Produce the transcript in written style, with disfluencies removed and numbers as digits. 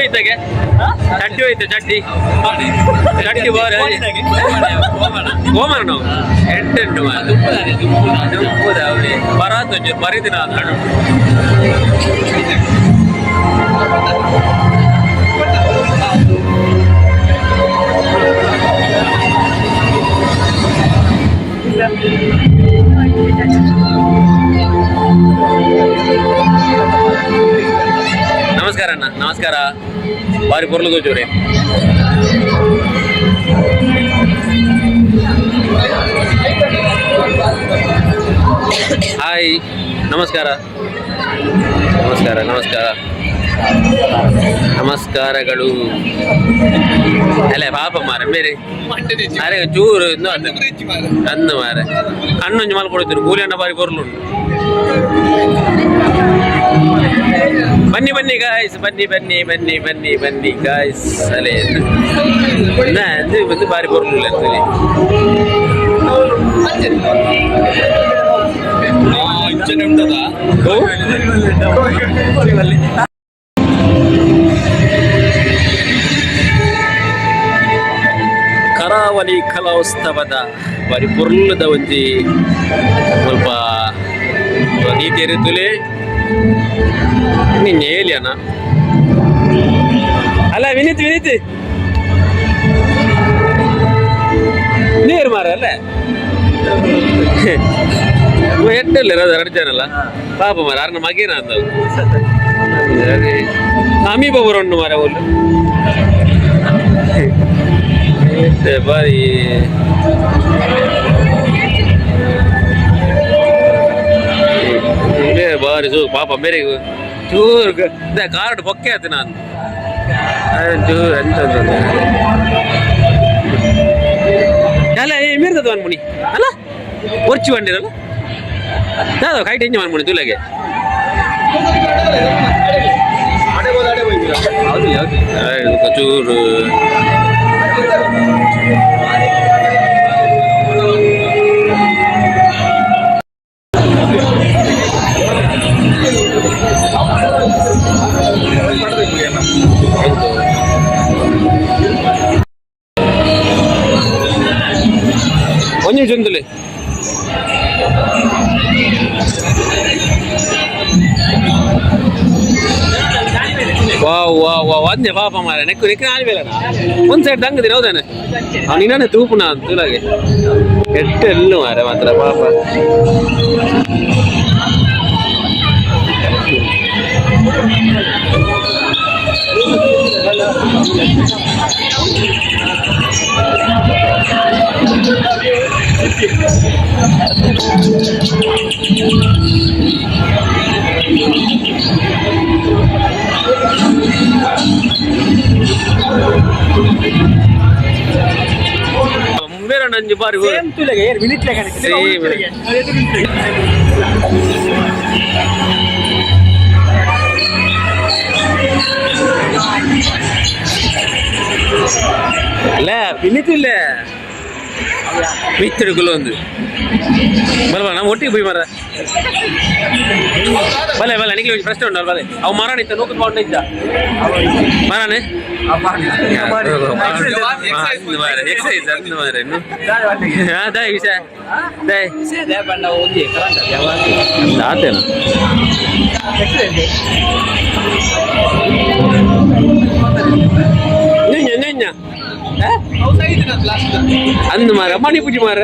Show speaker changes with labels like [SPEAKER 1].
[SPEAKER 1] ಹೋಯ್ತಾಗೆ ಚಡ್ಡಿ ಹೋಯ್ತು, ಚಡ್ಡಿ ಚಡ್ಡಿ ಬಾರ ಗೋಮರ ನಾವು ಎಂಟೆಂಟು ಮಾರ ದುಪ್ಪುದ ಅವಳಿ ಬರಾತ್ ಒಂಚೂರು ಬರೀದಿನ ನಡು. ನಮಸ್ಕಾರ ಅಣ್ಣ, ನಮಸ್ಕಾರ. ಬಾರಿ ಪೊರ್ಲು ತೋಚೂರಿ. ಹಾಯ್, ನಮಸ್ಕಾರ ನಮಸ್ಕಾರ ನಮಸ್ಕಾರ, ನಮಸ್ಕಾರಗಳು. ಅಲ್ಲ ಪಾಪ ಮಾರ ಬೇರೆ ಅರೆ ಚೂರು ಇಂದು ಅಂದು ಮಾರೆ ಕಣ್ಣೊಂಜಿ ಮಲ್ ಕೊಡ್ತೀನಿ. ಕೂಲಿ ಅಣ್ಣ ಬಾರಿ ಪೊರ್ಲುಂಟು. ಬನ್ನಿ ಬನ್ನಿ ಗಾಯ್ಸ್, ಬನ್ನಿ ಬನ್ನಿ ಬನ್ನಿ ಬನ್ನಿ ಬನ್ನಿ ಗಾಯ್ಸ್. ಅಲೆ ಇದು ಬಂದು ಬಾರಿ ಪೊರ್ಲು ಅಂತೇಳಿ.
[SPEAKER 2] ಇಂಚನೆ ಉಂಟದಾ?
[SPEAKER 1] ಓ? ಕರಾವಳಿ ಕಲೋತ್ಸವದ ಬಾರಿ ಪೊರ್ಲುದ ಒಂಜಿ ಸ್ವಲ್ಪ ನೀತಿಯರಿತುಲೆ ನಿನ್ನೆ ಏಲಿಯನ ಅಲ್ಲ. ವಿನೀತ್ ವಿನೀತ್ ನೀರು ಮಾರ ಅಲ್ಲ ಎಟ್ಟಲ್ಲ ಇರೋದು ಎರಡು ಜನ ಅಲ್ಲ. ಪಾಪ ಮಾರ, ಅರ್ನ ಮಗೇನ ಅಂತ ಅಮಿ ಬಾಬು ಉಂಡು ಮಾರ ಒಲ್ಲು ಬಾರಿ. ಬಾರಿ ಸೂ ಪಾಪ ಮೇರೆ ಚೂರು ಕಾರ್ಡ್ ಬೊಕ್ಕೆ ಆಯ್ತು. ನಾನು ಚೂರು ಎಂತ ಅಲ್ಲ ಮೀರ್ತದ ಅನ್ಮುನಿ ಅಲ್ಲ ಒರ್ಚಿ ಬಂಡಿರಲ್ಲ ದಾದ ಕೈಟ್ ಎಂಜ ಮನ್ಮುನಿ ತುಲೆಗೆ. ಚೂರು ಒಂಜಿ ನಿಮಿಷ ಉಂತುಲೆ. ವಾವ್ ವಾವ್ ವಾವ್, ಅಂದೆ ಪಾಪ ಮಾರ. ನೆಕ್ಕು ನೆಕ್ಕು ನಾಲ್ ಬೇಲನ ಒಂದ್ ಸೈಡ್ ದಂಗದಿರ ಹೌದಾನೆ ಅವ್ನು ತೂಪುನ ಅಂತುಲಾಗೆ ಎಟ್ಟು ಎಲ್ಲು ಮಾರ ಮಾತ್ರ ಪಾಪ. ಬೇರೆ ನಂಜು ಬಾರಿ.
[SPEAKER 3] ಸೇಮ್ ತುಲೆಗೆ ಏರ್ ಮಿನಿಟ್ ಲೆಕ್ಕನೆ.
[SPEAKER 1] Same. ಅಲ್ಲ ಪಿನಿತಿಲ್ಲ ಮಿತ್ತಡುಕುಲು ಒಂದು ಬಲ ನಮ್ಮ ಒಟ್ಟಿಗೆ పోయి ಮರ. ಬಲೆ ಬಲೆ ನಿಖಿಲ್ ಪ್ರಶ್ನೆ ಉಂಟು ಬಲೆ. ಅವು ಮರಣ ಇತ್ತ ನೂಕು ಪೌಂಡ್ ಇದ್ದ ಮರಣ ಎಕ್ಸೈಸ್ ಅಂದ್ ಮಾರೆ. ದಾಯ್ ವಿಷಯ ದಾಯ್ ಆತೇನ ನಿಂಜ ನಿಂಜ ಅಂದ್ ಮಾರ ಮಣಿ ಪೂಜೆ ಮಾರ.